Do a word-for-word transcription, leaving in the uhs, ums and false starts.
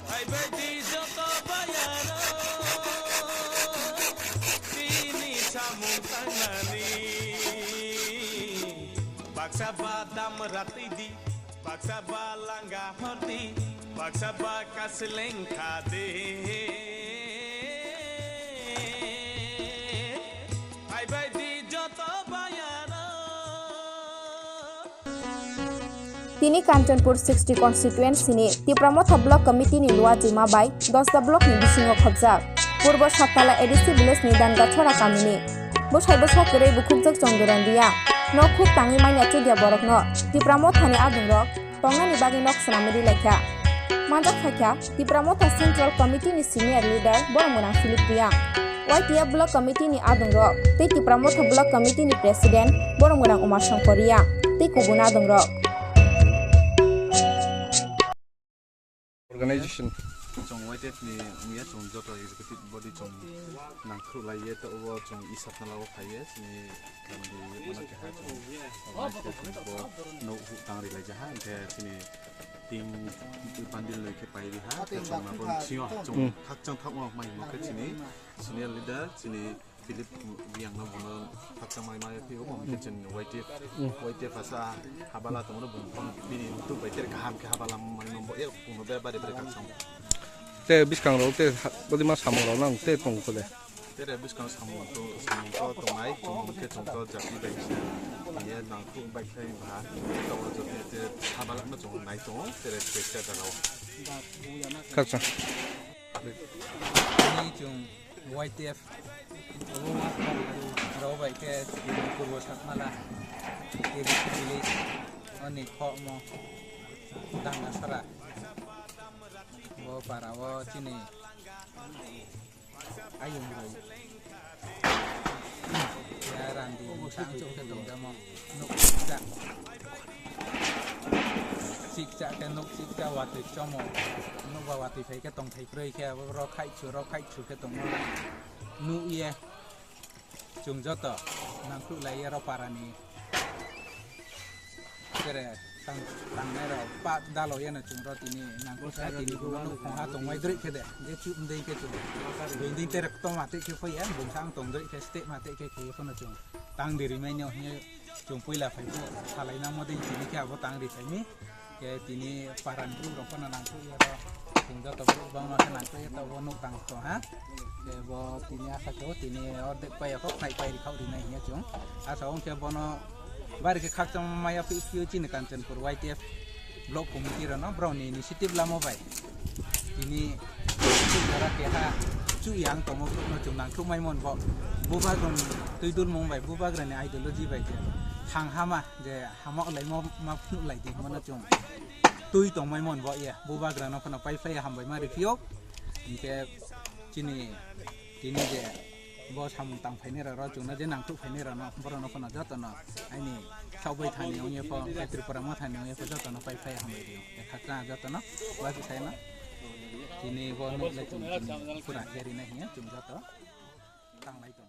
Phaibaidi joto bayaro, bini samung tangnani. Baksa ba dam ratidi, baksa ba langa hordi, baksa ba kasleng khadi. Phaibaidi joto bayaro. Tini Kanchanpur sixty constituency ni Tipra Motha Block Committee ni luachi ma bai Dosda Block ni bisingo khobjak Purbo Saptala A D C village ni Dangachora kami ni bwsai bwsa kwrwi bukhukjak Chondoran Reang no khuk tangwi manya chudya borok no Tipra Motha ni adung rok tongnani bagwi nok swnamwi ri laikha. Manjak phaikha Tipra Motha Central Committee ni senior leader Boromgwnang Philip Reang, Y T F Block Committee ni adung rok tei Tipra Motha Block Committee ni President Boromgwnang Uma Shankar Reang tei kubun adung rok. Organization. Chwng Y T F ni wngya, chwng joto executive body chwng nangkhuklaiye, to obo chwng isapna lago phaiye, chini kandi mano keha chwng Y T F bo no hu tang ri lai jaha, hingke chini team bandil noi khe pai ri ha, khe chwng abo bisingo chwng Hmm. khakchang thangma mai himo khe chini senior leader, chini Philip Reang no bono khakchang mai mai phio, bo khe chini Y T F, Hmm. Y T F asa habala tongno bung phone bini tu bai ter kaham khe habala mai no bo e kuno be bari bari khakchang. Te biskang rok te ha-, bodi ma samung rok nang te tong kho de. Tere bwskang samung to, samung to tongnai, chwng khe chwng to jati bai khe, ye nangkuk bai khe ba, to o joto te sabalak no chwng nai tongo, tere khe khe jaga o. Khakchang. Ni chwng Y T F, ro bai khe Purbo Satmala, T V village, ani khomo, Dangasara. Bo para o chini Ayung roi. Ya randi bwsang chuk khe tong jamo. Nuk siksa. Siksa khe nuk siksa watwi chomo. Nuk ba watwi phai khe tong thai kroi khe abo rok khai chu, rok khai chu khe tongo. Nuk ye. Chwng joto nangkuk lai ya rok para ni. Tere tang, tangnai rok pa dalo yeno chwng rok tini nangkuk sai tini kuno nuk khongha tongmai droi khe de, je chuk ndei khe chwng. Bini tere toma tei khe phai ya, bumsa ang tong droi khe step ma tei khe khe phano chwng tang di rimai no hwnwi chwng puila phai phu salai nang mo dei tini khe abo tang ri phai mi. Khe tini paran bru rok phano nangkuk ya ro, chwng joto bru bang no khe nangkuk ya to bo nuk tang to ha. Khe bo tini asa khe o tini ordek pai ya kho, khnai pai ri khau ri nai hiya chwng. Asa ong khe bono Bari khe khakchangma maya phi phio chini Kanchanpur Y T F block committee rano borokni initiative lamo bai. Tini jora keha chu yang tongmo borokno chwng nangthukmai mon bo. Bubagrani twi dulmung bai, bubagrani ideology bai khe thang hama je hama olai mo ma phunuk lai di mono chwng twi tongmai mon bo ya. Bubagrano phano pai phlai hambai ma riphiyo. Hinkhe chini tini je bo samung tang phainai rok, rok chwngno je nangthuk phainai rokno, borokno phano jotono aini sabai thani ongya pho, Tripura Mothani ongya pho jotono pai phai hambai rio. Khakchang jotono, waisa saino tini bo nukle chwng tini pura khe rinai hiya chwng joto tanglai tongo.